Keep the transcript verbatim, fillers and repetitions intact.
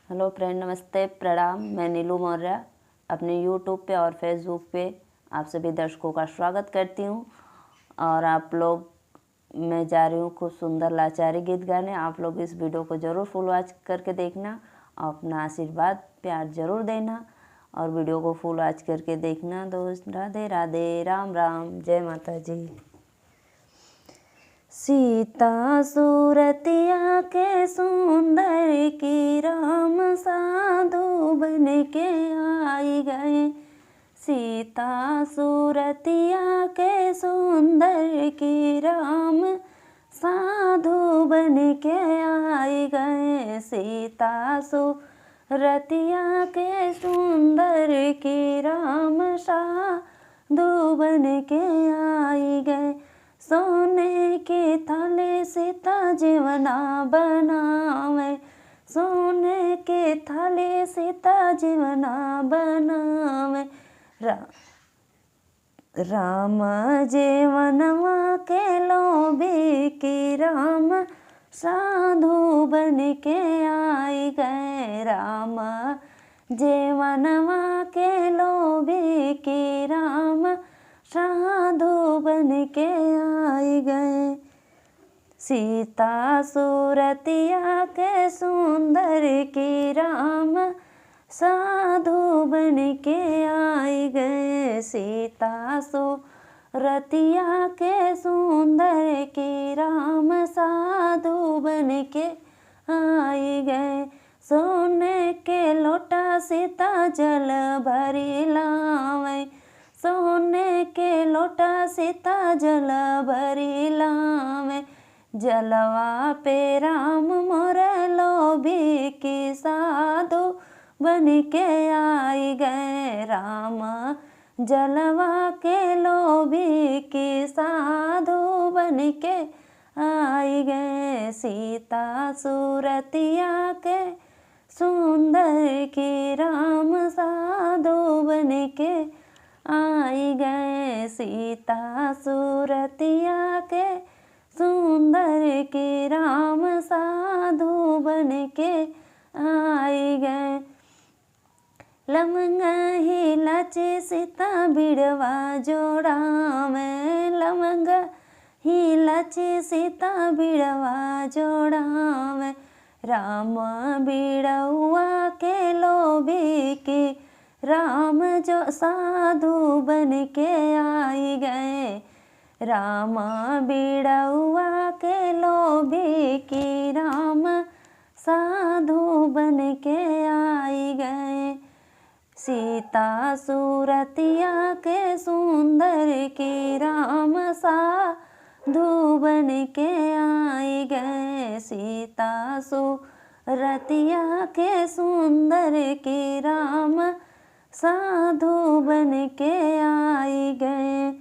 हेलो फ्रेंड, नमस्ते, प्रणाम। मैं नीलू मौर्य अपने YouTube पे और Facebook पे आप सभी दर्शकों का स्वागत करती हूँ। और आप लोग, मैं जा रही हूँ खूब सुंदर लाचारी गीत गाने। आप लोग इस वीडियो को ज़रूर फुल वॉच करके देखना और अपना आशीर्वाद, प्यार ज़रूर देना और वीडियो को फुल वॉच करके देखना दोस्त। राधे राधे, राम राम, जय माता जी। सीता सूरतिया के सुंदर की राम साधु बन के आई गए। सीता सूरतिया के सुंदर की राम साधु बन के आई गए। सीता सूरतिया के सुंदर की राम साधु बन के आई गए। सोने के थाली सीता जेवना बनावे, सोने के थाली सीता जेवना बनावे। रा-, राम जेवनवा के लोभी की राम साधु बन के आई गए। राम जेवनवा के लोभी की राम साधु बन के आई गए। सीता सूरतिया के सुंदर की राम साधु बन के आई गए। सीता सूरतिया के सुंदर की राम साधु बन के आई गए। सोने के लोटा सीता जल भरी लावे, सोने के लोटा सीता जल भरी लावे। जलवा पे राम मोर लोभी की साधु बन के आई गए। राम जलवा के लोभी की साधु बन के आई गए। सीता सूरतिया के सुंदर की राम साधु बन के आई गए। सीता सूरतिया के सुंदर की राम साधु बन के आई गए। लवंग इलायची सीता बिड़वा जोड़ावे, लवंग इलायची सीता बिड़वा जोड़ावे। राम बिड़ौआ के लोभी की राम जो साधु बन के आई गए। राम बिड़ौआ के लोभी की राम साधु बन के आई गए। सीता सूरतिया के सुंदर की राम साधु बन के आई गए। सीता सूरतिया के सुंदर की राम साधु बन के आई गए।